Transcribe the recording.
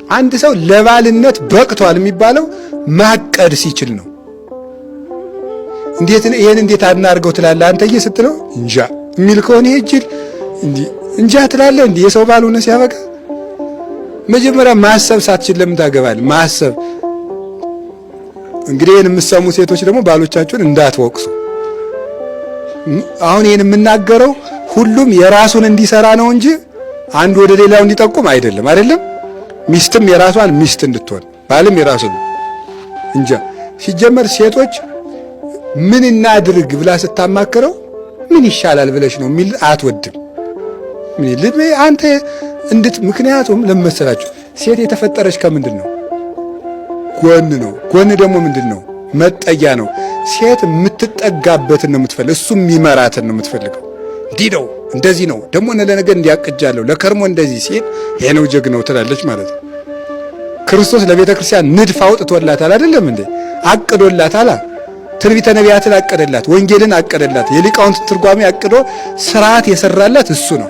አንድ ሰው ለባልነት በቅቷል የሚባለው ማቀድ ሲችል ነው። እንዴት ይሄን እንዴት አናርገው ትላለህ አንተዬ ስትለው እንጃ የሚል ከሆነ ይሄ እጅል እንዲህ እንጃ ትላለህ። እንዲህ የሰው ባል ሆነ ሲያበቃ መጀመሪያ ማሰብ ሳትችል ለምን ታገባለህ? ማሰብ እንግዲህ ይሄን የምትሰሙ ሴቶች ደግሞ ባሎቻችሁን እንዳትወቅሱ። አሁን ይሄን የምናገረው ሁሉም የራሱን እንዲሰራ ነው እንጂ አንዱ ወደ ሌላው እንዲጠቁም አይደለም። አይደለም፣ ሚስትም የራሷን ሚስት እንድትሆን፣ ባልም የራሱን እንጃ። ሲጀመር ሴቶች ምን እናድርግ ብላ ስታማክረው ምን ይሻላል ብለሽ ነው የሚል አትወድም። ምን ልብ አንተ እንድት ምክንያቱም ለመሰላችሁ ሴት የተፈጠረች ከምንድን ነው? ጎን ነው። ጎን ደግሞ ምንድን ነው? መጠጊያ ነው። ሴት የምትጠጋበትን ነው የምትፈልግ፣ እሱ የሚመራትን ነው የምትፈልገው። እንዲህ ነው፣ እንደዚህ ነው፣ ደግሞ ለነገ እንዲያቅጃለሁ ለከርሞ እንደዚህ ሲል ይሄ ነው ጀግናው ትላለች ማለት ነው። ክርስቶስ ለቤተ ክርስቲያን ንድፍ አውጥቶላታል። አይደለም እንዴ? አቅዶላታል። ትንቢተ ነቢያትን አቀደላት፣ ወንጌልን አቀደላት፣ የሊቃውንት ትርጓሜ አቅዶ ስርዓት የሰራላት እሱ ነው።